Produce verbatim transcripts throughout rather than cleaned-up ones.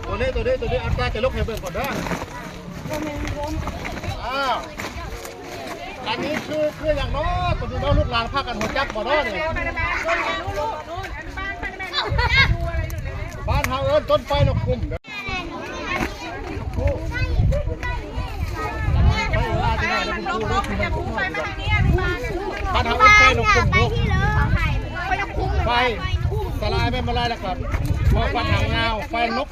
ตัวนี้ตัวนี้ตัวนี้เอาตาจะลกให้เบิ่งก่อนเด้ออ้าวอันนี้คือคืออย่างน้อตัวนี้เนาะลูกหลานพากันหัวจักบ่เนาะนี่บ้านเฮาเอิ้นต้นไฟนกคุ้มเด้อ พันหางไฟนกคุ้มนกไฟสลายไม่มาลายแล้วครับพอพันหางยาวไฟนก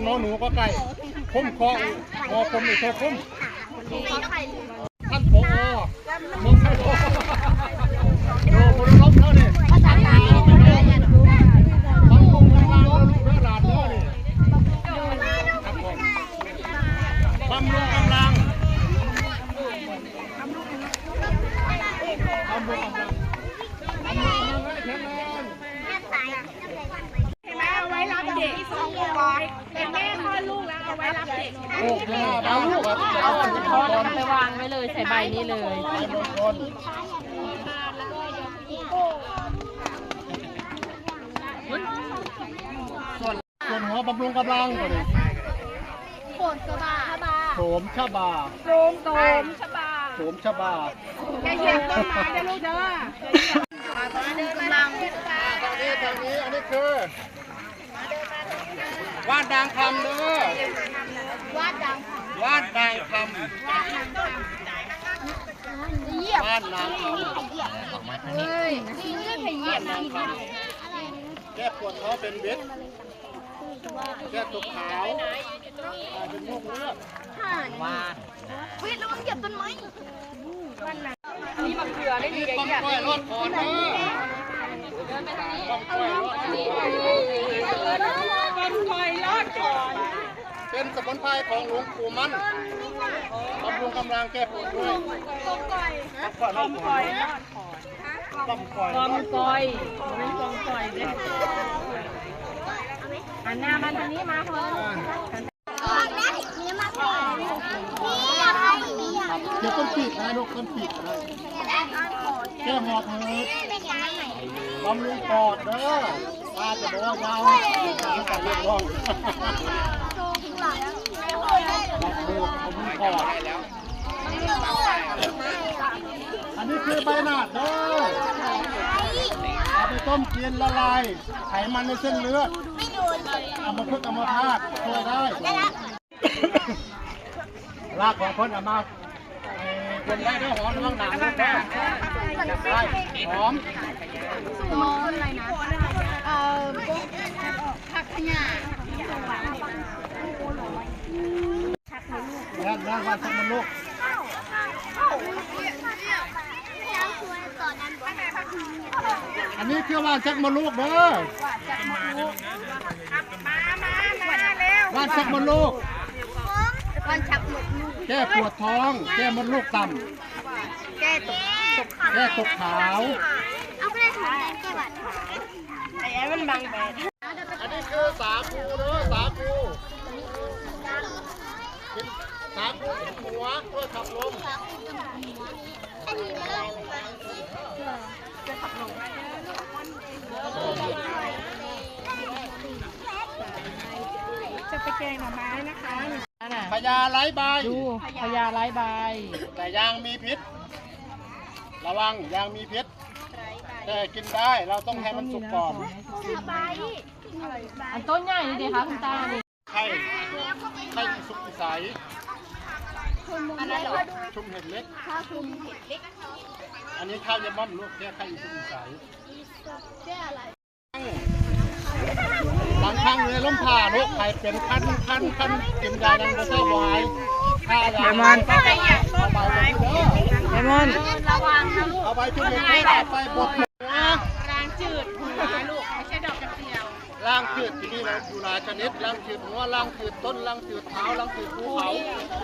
นอนหนูก็ไก่คุ้มคอพอคุ้มอีกเท่าคุ้มท่านผอ โอ้โหลบเท่านี้บำรุงกำลังเด้อลูกเด้อหลานเด้อนี่ครับผมบำรุงกำลังบำรุงกำลังบำรุงกำลังให้แข็งแรง เห็นไหมเอาไว้รับเด็กเป็นแม่คลอดลูกแล้วเอาไว้รับเด็กโอ้โหเอาลูกเอาเอาเอาไปวางไว้เลยใส่ใบนี้เลยส่วนส่วนหัวบำรุงกำลังก็เลยโสมชบาโสมชบาโสมโสมชบาโสมชบาอย่าเหยียบต้นไม้นะลูกเด้อ มาเดินมาทางนี้ ทางนี้ อันนี้คือ ว่านดางคำเด้อ ว่านดางคำว่านดางคำว่านดางคำเฮ้ยนี่เลือดเหยียบนะแก้ปวดท้องเป็นเวทแก้ตกขาวเป็นโรคเลือดว่านวิทย์ระวังเหยียบต้นไม้ อันนี้มะเขือได้ดีอย่างเงี้ย เป็นสมุนไพรของหลวงปู่มั่นบำรุงกำลังแก้ปวดด้วยกองกอยกองกอยกองกอยกองกอยเด้หันหน้ามาทางนี้มาเพิ่น เดี๋ยวต้นปีกนะลูกต้นปีกนะแก้หอบหืดบำรุงปอดเด้อตาจะบอกว่ายาวมีการเรียกร้องบำรุงปอดอันนี้คือใบหนาดเด้อเอาไปต้มกินละลายไขมันในเส้นเลือดเอามาพึกเอามาพาดช่วยได้ รากของเพิ่นเอามาเอ่อคนได้ด้วยหอมระวังหนามด้วยนะได้หอมหอมอะไรนะเอ่อผักขยาแม่นแม่นว่าสักมันลูกอันนี้คือว่าสักมันลูกเด้อ มามามาเร็วว่านชักมดลูกว่านชักมดลูกแก้ปวดท้อง แก้มดลูกต่ำแก้ตกแก้ตกขาวเอาไปเลยค่ะแก้บาดแผลไอ้มันบังแดดอันนี้คือสาคูเด้อสาคูกินสาคูกินหัวเพื่อขับลม จะไปแกงหน่อไม้นะคะพญาไร้ใบดูพญาไร้ใบแต่ยางมีพิษ ระวังยางมีพิษ แต่กินได้เราต้องให้มันสุกก่อนอันต้นใหญ่นี่เดียคะคุณตานี่ ไข่ไข่อีสุกอีใสอันนั้นเหรอชุมเห็ดเล็กข้าวชุมเห็ดเล็กอันนี้ข้าวยาม่อมลูกแก้ไข้อีสุกอีใสบางครั้งเลยล้มผ่าลูกไข่เป็นคันคันคันกินยายังบ่เศร้าบ่หายข้ายาไดมอนด์เอาไปเลยเด้อไดมอนด์เอาไปชุมเห็ดเล็กเอาไปบดหัว ล้างจืดหัวลูกไม่ใช่ดอกกระเจียวล้างจืดที่นี่นะอยู่หลายชนิดล้างจืดหัวล้างจืดต้นล้างจืดเท้าล้างจืดภูเขา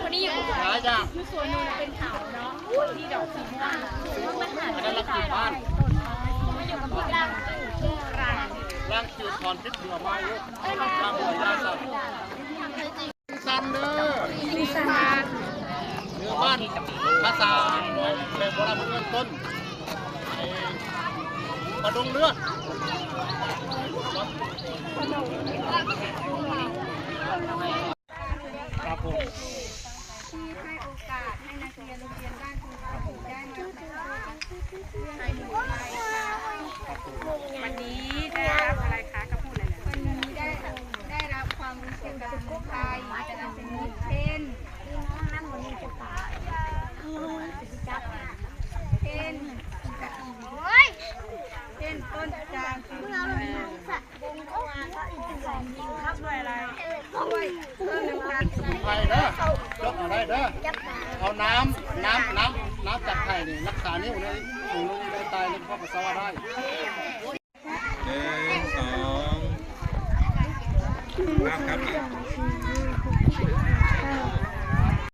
คนนี้อยู่หลายอย่างคือสวนนนเป็นเขาเนาะที่ดอกสีม่วงอันนั้นล้างจืดบ้านล้างจืดถอนพิษเบื่อไม้ลูกล้างเบื่อยาสัตว์ ซันเด้อเนื้อบ้านภาษาแบบโบราณเพิ่นเอิ้นต้น ดงเลือด ครับผม ที่ให้โอกาสให้นักเรียนโรงเรียนบ้านคุณครูได้มา วันนี้ได้รับอะไรคะ ก็พูดเลยนะ วันนี้ได้ ได้รับความรู้เกี่ยวกับสมุนไพรแต่ละชนิด เช่น เช่น เช่น ต้นจามจุลี ด้วยอะไร ด้วย ต้นน้ำตาล สมุนไพรเด้อ จดมาได้เด้อ เอาน้ำ น้ำ น้ำ น้ำจากไข่นี่ รักษานิ่วใน ของลูกในไต ในกระเพาะปัสสาวะได้ หนึ่ง สอง ครับ ครับ